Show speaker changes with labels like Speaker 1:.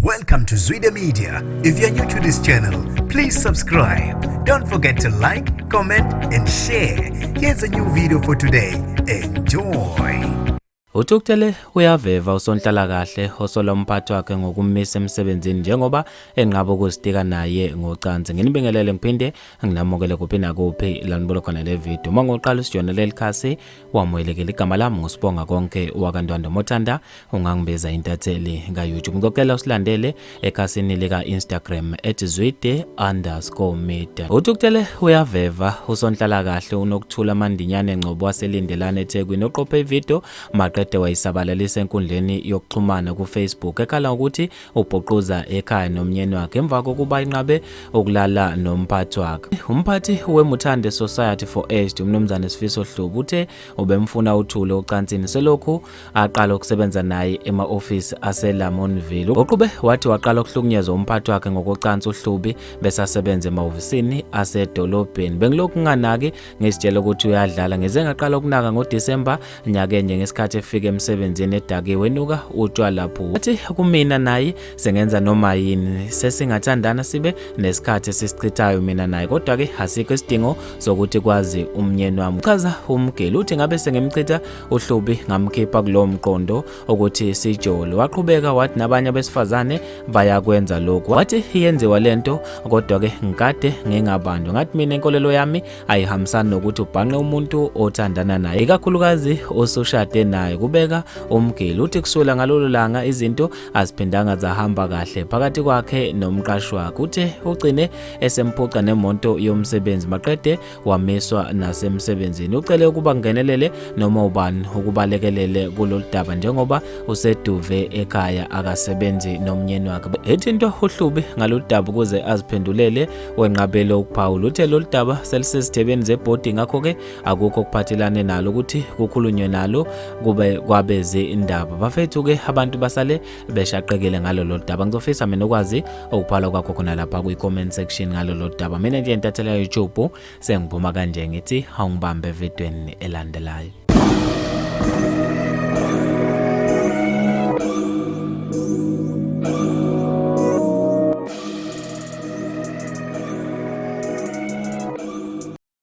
Speaker 1: Welcome to Zwida Media. If you're new to this channel, please subscribe. Don't forget to like, comment, and share. Here's a new video for today. Enjoy.
Speaker 2: Uthukuthele uyaveva usonhlalakahle osola umphathi wakhe ngokummisa emsebenzini njengoba enqaba ukuzitika naye ngocansi. Nginibingelele ngiphinde nginamukele kuphi nakuphi la nibuka khona le video. Uma ngoqala usijona leli khasi wamukelekile. Igama lami nguSibonga konke wakaNtwando Mothanda, ungangibiza intatheli ka-YouTube. Ngicela usilandele ekhasini lika-Instagram @zwide_media. Uthukuthele uyaveva usonhlalakahle uNokuthula Mandinyane Ngcobo waseLindelani eThekwini oqophe ividiyo maqede wayisabalalisa enkundleni yokuxhumana kuFacebook ekhala ngokuthi ubhuquza ekhaya nomnyeni wakhe emva kokuba inqabe ukulala nomphathi wakhe. Umphathi weMuthande Society for Aged uMnumzane Sifiso Hlubi uthe ubemfuna uThule ocansini selokhu aqala ukusebenza naye ema-ofisi aseLamontville. Uqhube wathi waqala ukuhlukunyezwa umphathi wakhe ngokocansi uHlubi besasebenza emahhovisini asedolobheni. Bengilokhu nginganaki ngizitshela ukuthi uyadlala ngize ngaqala ukunaka ngoDisemba nyakenye ngesikhathi efika emsebenzini edakiwe enuka utshwala phu. Wathi kumina naye sengenza noma yini sesingathandana sibe nesikhathi esisichithayo mina naye kodwa-ke asikho isidingo sokuthi kwazi umnyeni wami. Chaza uMgeli uthi ngabe sengimchitha uHlubi ngamkhipha kulowo mqondo ukuthi sijole. Waqhubeka wathi nabanye abesifazane bayakwenza lokhu. Wathi iyenziwa lento kodwa-ke ngikade ngingabanjwa. Ngathi mina inkolelo yami ayihambisani nokuthi ubhanqe umuntu othandana naye ikakhulukazi osushade naye, kubeka uMgeli. Uthi kusukela ngalolo langa izinto aziphindanga zahamba kahle phakathi kwakhe nomqashi wakhe. Uthe ugcine esemphuca nemoto yomsebenzi maqede wamiswa nasemsebenzini. Ucele ukuba kungenelele noma ubani ukubalekelele kulolu daba njengoba useduve ekhaya akasebenzi nomnyeni wakhe. Ethintwa uHlubi ngalolu daba ukuze aziphendulele wenqabele ukuphawula. Uthe lolu daba selisezithebeni zebhodi ngakho-ke akukho okuphathelane nalo ukuthi kukhulunywe nalo kube kwabezindaba. Bafethu-ke abantu basale beshaqekile ngalolu daba. Ngizofisa mina ukwazi ukubhala kwakho khona lapha kwi-comment section ngalolu daba. Mina nje intatheli ya-YouTube sengiphuma kanje ngithi awungibambe evidweni elandelayo.